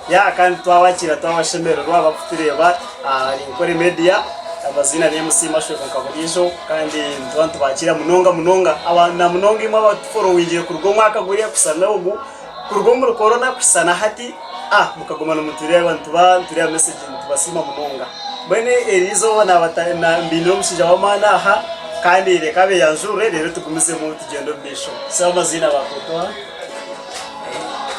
Ya kandi twabakiira twabashemererwa abakutureeba ahari Nkore Media. Amaziina ni MC Mashweko nka buriijo kandi nituba nitubakiira munonga munonga na munonga imwe abatuforowingire kuruga omwaka guriya kuhitsya n'ogu kuruga omuri corona kuhitsya na hati ah mukaguma nimutureeba nituba nitureeba message nitubasiima munonga. Mbwenu eri izooba naaba mbainiire omushaija w'amaani aha kandi reka abeyanjurire reero tugumizemu tugyende omu maisho. Sebo amaziina baakutuha?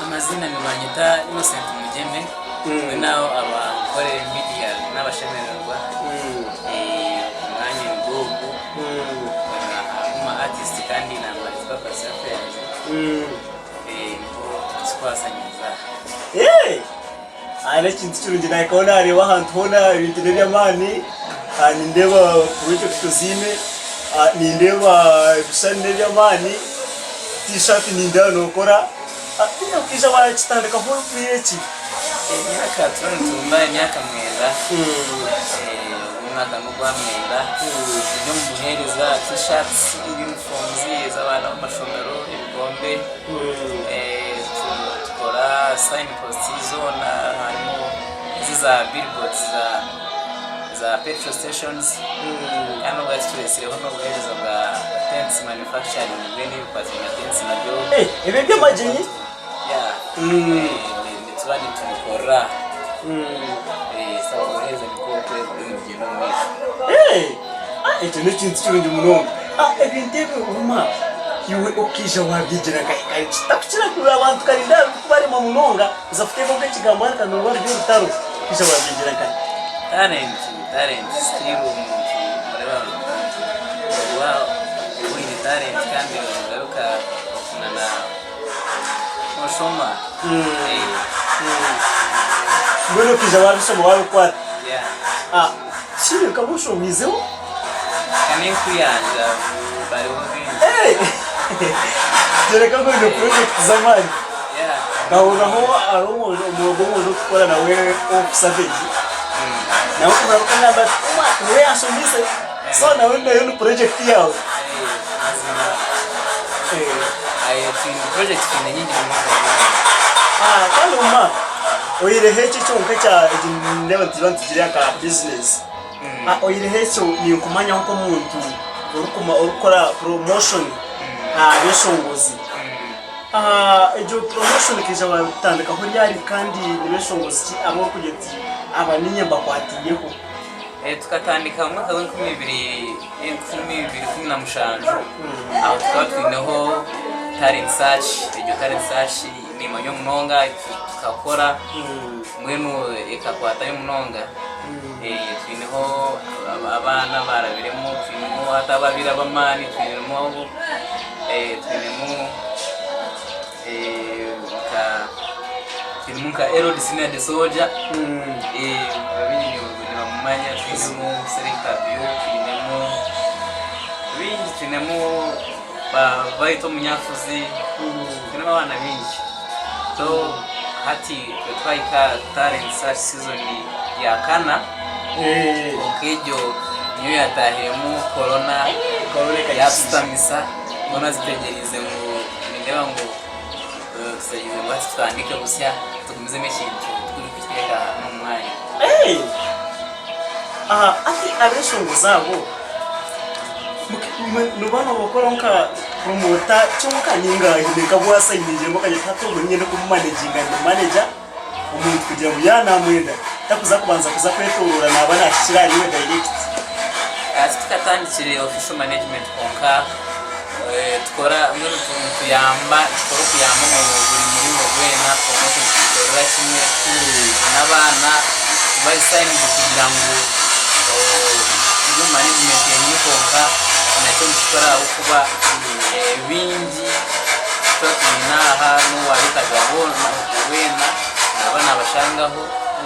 Amaziina nibanyeta Innocent Mugyeme, mbwenu aho aba Nkore Media n'abashemererwa omwanya nigwo ogu omu artist kandi na multipurpose affairs niho tukikwasanyiriza. Aha n'ekintu kirungi nahikaho nareeba ahantu hoona ebintu n'eby'amaani nindeeba purojekiti oziine, nindeeba ebishushani n'eby'amaani, tishaati nindeeba nokora, okaija wakitandikaho bwire ki? Emyaka turiyo nitumara emyaka mwenda, ogu omwaka n'ogwa mwenda, turi omu buheereza tishaati, yunifoomu ez'abaana b'amashomero, ebikombe. Nitukora sign post zoona harimu ezi za billboards za petrol stations kandi obwo hati turetsireho n'obuheereza bwa tents manufacturing mbwenu ebikwatiraine na tents nabyo Ebi eby'amagyenyi? Yeah, nituba nitubikorera so obuheereza nikwo buriyo nibugyenda omu maisho. Ekyo n'ekintu kirungi munonga. Ebintu ebi Ruma iwe okaija waabyegira nkahi? Kare kitakukira abantu karinda kubarema munonga kuza kuteekaho nk'ekigambo hati nooba ruri orutaro okaija waabyegira nkahi? Talent, talent still omuntu noreeba omuntu oba oine talent kandi ogaruka ofuna na noshoma. Mbwenu okaija waabishoma waabikwata. Yeah. Shida okaba oshomiizeho? Ka n'enkuyanja bariho baingi. Kyoreka ngu oine project z'amaani. Yeah. Nkahuuriraho hariho omwojo omwojo orikukora nawe off savage nawe kugaruka nagamba ati Omar niwe yanshomiise so nawe nayo ni project yaawe. Eh, mazima aye twine project twine nyingi munonga. Ah, kandi Omar oihireho ekyo kyonka ekya egi nindeeba nituba nitugira aka business. Ah, oihireho ekyo ninkumanyaho nk'omuntu orikuma orikukora promotion aha beshongozi. Ah, egyo promotion ekaija waatandikaho ryari kandi ni beshongozi ki abu orikugira oti aba niinye mbakwatiireho? Eh, tukatandika mu mwaka gw'enkumi ibiri 2017 aho tukaba twineho talent search egyo talent search nimanywa munonga tukakora mbwenu ekakwatayo munonga twineho abaana abarabiremu twinemu hati ababaire ab'amaani twinemu twinemu nka twinemu nka Elod Senior the Soldier baingi nibamumanya twinemu Selector Bio twinemu baingi twinemu Ba Vital Munyafuzi twinemu abaana baingi so hati itwe twahika talent search season ya kana kwonka egyo niyo yatahiremu corona yatusitamisa zoona zitegyerize ngu nindeeba ngu tutegerize ngu hati tutandike busya tugumizemu ekintu turikukiteeka n'omu mwanya. Hati abeshongozi abo Noba nobakora nka promota kyonka ninga haine nkabu wasayiningiremu okagira oti hati ogu niinyenda kumumaneginga ndi manager omuntu kugira ngu yaaba namwenda takuza kubanza kuza kwetoroora naaba nahikira ahari iwe direct. Hati tukatandikire official management kwonka tukora mbwenu nituyamba nitukora okuyamba omu buri muringo gwena promotion tugikorera kimwe n'abaana tubari signed kugira ngu turi omu management emwe kwonka nakyo nitukikora ahabw'okuba baingi tuba twine aha n'owabeetaaga weena naaba naabashangaho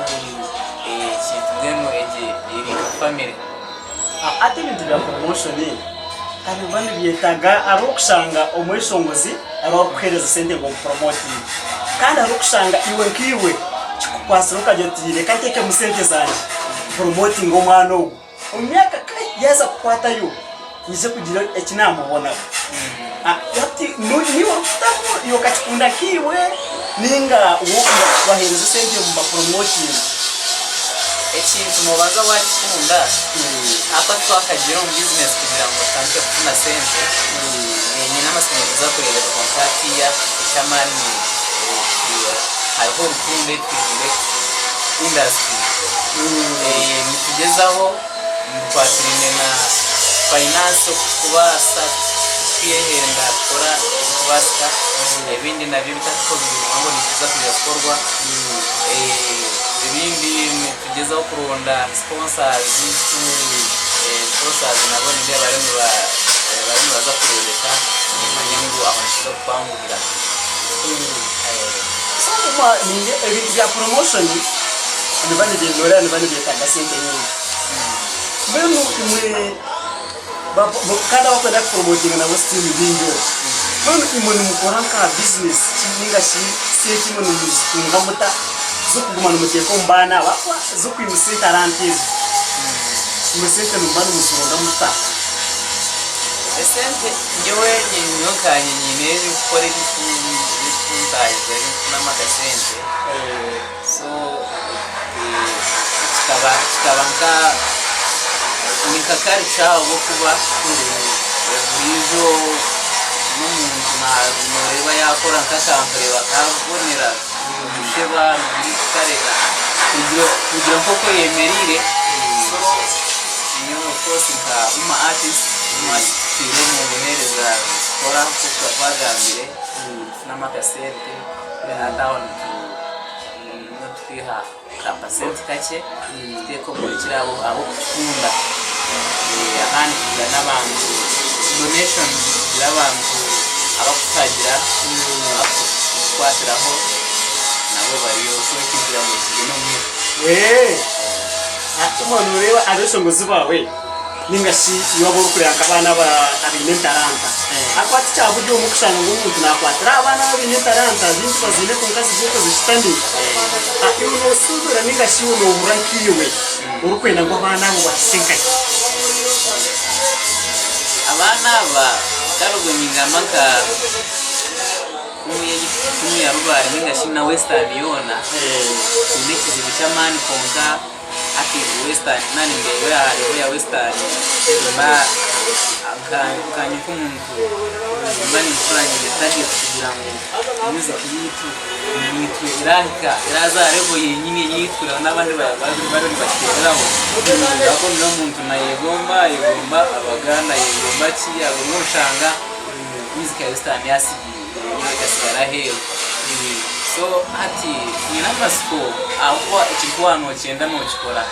ekintu mbwenu egi eri nka family. Hati ebintu bya promotion ka nibiba nibyetaaga hariho okushanga omweshongozi ariwe arikukuheereza sente ngu omupromotinge kandi hariho okushanga iwe nkaiwe kikukwatsire okagira oti reka nteekemu sente zangye mpromotinge omwana ogu omu myaka nka yaaza kukwatayo nyije kugira eki naamubonaho. Hati niiwe orikutamu iwe okakikunda nkaiwe. Ninga wokubahereza esente muba promotinga. Ekintu nobanza wakikunda ahakuba titwakagiire omu bizinesi kugira ngu tutandike kufuna sente, nyine amatsiko ngu nituza kureebeka kwonka hatiiya eky'amaani ni hariho rukundo ei twiniire industry. Nitugyezaho bikwatiraine na finance okutukubaasa twehenda kukora ebirikubaasika ebindi nabyo ebitariho ngu nibiza kwija kukorwa ebindi nitugyezaho kuronda sponsors, sponsors nabo nindeeba bariyo nibaza kureebeka nimanya ngu aho nikiza kukwanguhira. So ebintu bya promotion nibiba nibyetaaga sente nyingi. Mbwenu imwe kandi abakwenda kupromotinga nabo still baingi okwo. Mbwenu imwe nimukora nka bizinesi ki ninga shi sente imwe nimuzitunga muta z'okuguma nimuteeka omu baana aba ahakuba z'okwimutsya etalanta ezo? Imwe sente nimuba nimuzironda muta? Esente nyowe nyowe nkanye nyine eby'okukora ebirikuntahiza ebirikufunamu akasente. So kikaba kikaba nka ni nka culture ahabw'okuba buriijo n'omuntu noreeba yakora nk'akantu oreeba kabonera omusheba nogira kugira nk'oku oyemereire so nyowe of course nka omu artist tutwire omu buheereza nitukora nk'oku twagambire nitufunamu akasente hati aho nitu. Nitwiha ka pasenti kakye tuteeka omuri kiri ahabw'okukikunda. Ahandi tugira n'abantu donations tugira abantu abakutuhagira abakutukwatiraho nabo bariyo so kugira ngu kigyende omu maisho. Hati noreeba abeshongozi baawe ninga shi iwe abu orikureeba nk'abaana abaine entaranta ahakuba tikya buryo obumwe kushanga ngu omuntu nakwatira aha baana abaine entaranta baingi baziine kwonka ziri okwo zishutami. Iwe nosuubira ninga shi iwe nohurira nkaiwe orikwenda ngu abaana abo bahikye nkahi? Abaana aba kare obwo ningamba nka Tiimu ya Rubare ninga shi na Western yoona twine ekizibu ky'amaani kwonka hati Western naaba nindeebera aha level ya Western nimba nkanye nk'omuntu nimba nimpurira nyine target kugira ngu music yaitu naitwe erahika eraaza aha level yenyini eyaitu reero n'abandi bariyo nibateereraho ahabw'okuba nindeeba omuntu nayegomba ayegomba Abaganda ayegomba ki obumwe oshanga Music ya Western ekasigara aheeru so hati nyine amatsiko ahabw'okuba ekintu waaba nokyenda nokikora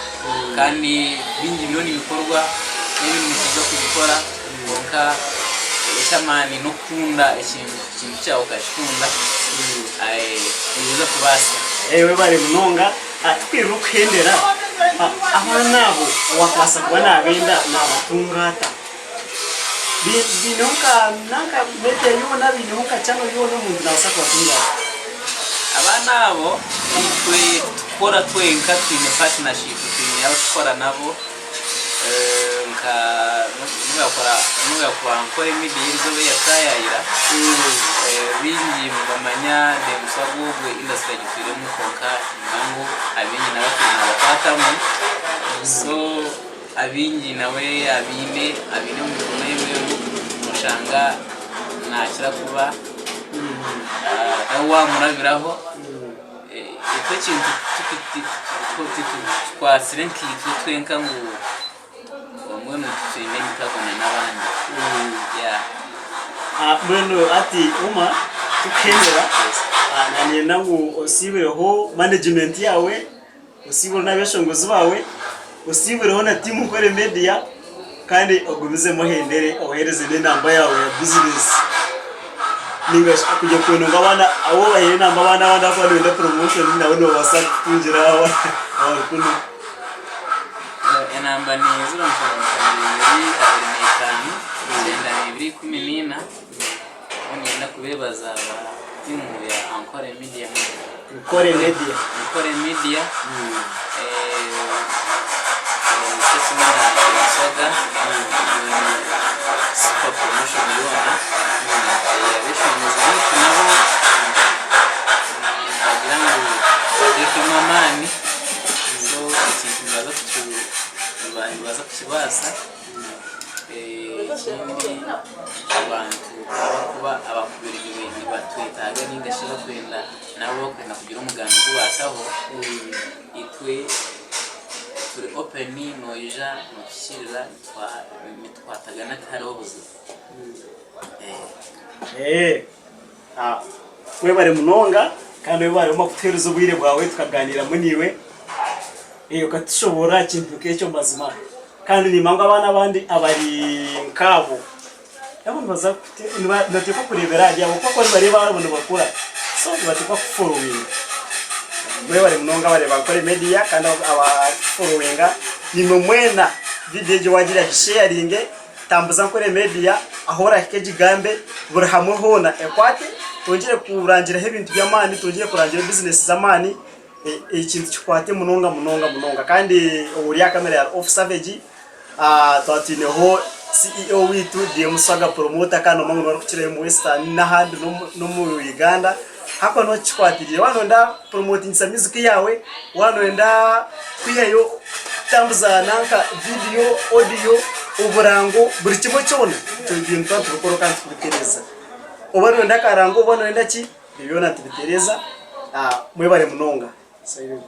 kandi bingi biriyo nibikorwa n'ebindi nituza kubikora kwonka eky'amaani n'okukunda ekintu kyawe okakikunda nibiza kubaasika. Webare munonga Tukwirire okuhendera abaana abo owakubaasa kuba nabenda nabatunga ata? Biineho nka nanka media yoona, biineho nka channel yoona omuntu naabaasa kubatunga ata? Abaana abo itwe titukukora twenka twine partnership twine abu tukukora nabo nka nobu yakuba Ankole media erizooba eyatutayayira baingi nibamanya Demusa Gwogwe industry agitwiremu kwonka ningira ngu abaingi nawe atwire nabakwatamu so Abaingi nawe abaine abaine omu mikono y'ebweru noshanga nakira kuba nawe wamurabiraho itwe ekintu tutukwatsire nkaitwe twenka ngu mbwenu twine emikago na n'abandi. Mbwenu hati Umar tukuhendera nanyenda ngu osiibireho management yaawe. Osiibure n'abeshongozi baawe, osiibureho na tiimu Nkore Media kandi ogumizemu ohendere oheereze n'enamba yaawe ya bizinesi ninga shi kugira kwenda ngu abaana abu obahaire enamba abaana abandi abakuba nibenda promotion nabo noobaasa kutungira aho abari kunu. Enamba ni 0772 25 214. Mbwenu niinyenda kubeebaza aba tiimu ya Ankole Media. Nkore Media. Nkore Media. Nikyo kimwe na Enswaga Super Promotion yoona. Abeshongozi baitu nabo. Tuteekemu amaani so ekintu nibaza kuki nibaza kukibaasa. Ekindi abantu abakuba abakubaire nibatwetaaga ninga shi abakwenda nabo abakwenda kugira omuganda ogu baataho, itwe turi open noija notuhikiirira nitukwatagana tihariho buzibu. Webare munonga kandi webare kutuheereza obwire bwawe tukaganiiramu naiwe okatushoboorora aha kintu nk'ekyo mazima kandi nimanya ngu abaana abandi abari nkaabo nabo nibateekwa kureebera ahari abo ahabw'okuba nibareeba abo nibakura so nibateekwa kukuforowinga. Mwebare munonga abareeba Ankole Media kandi abakutuforowinga naimwe mwena vidiyo egi waagira gisheyaringe. Tambuza Ankole Media ahu orahika egigambe buri hamwe hoona ekwate twongyere kurangiraho ebintu by'amaani twongyere kurangiraho bizinesi z'amaani ekintu kikwate munonga munonga munonga kandi ori aha kamera ya Off Savage twaba twineho CEO waitu DM Swaga Promoter kandi omwe niwe arikukirayo omu Western n'ahandi n'omu Uganda hakuba niwe akikwatiriire waaba noyenda kupromotingisa music yaawe waaba noyenda kwihayo kutambuza nanka vidiyo, odiyo, oburango buri kimwe kyona ebyo nituba nitubikora kandi tubitereeza. Oba noyenda akarango oba noyenda ki ebyo byona nitubitereeza mwebare munonga. Silent.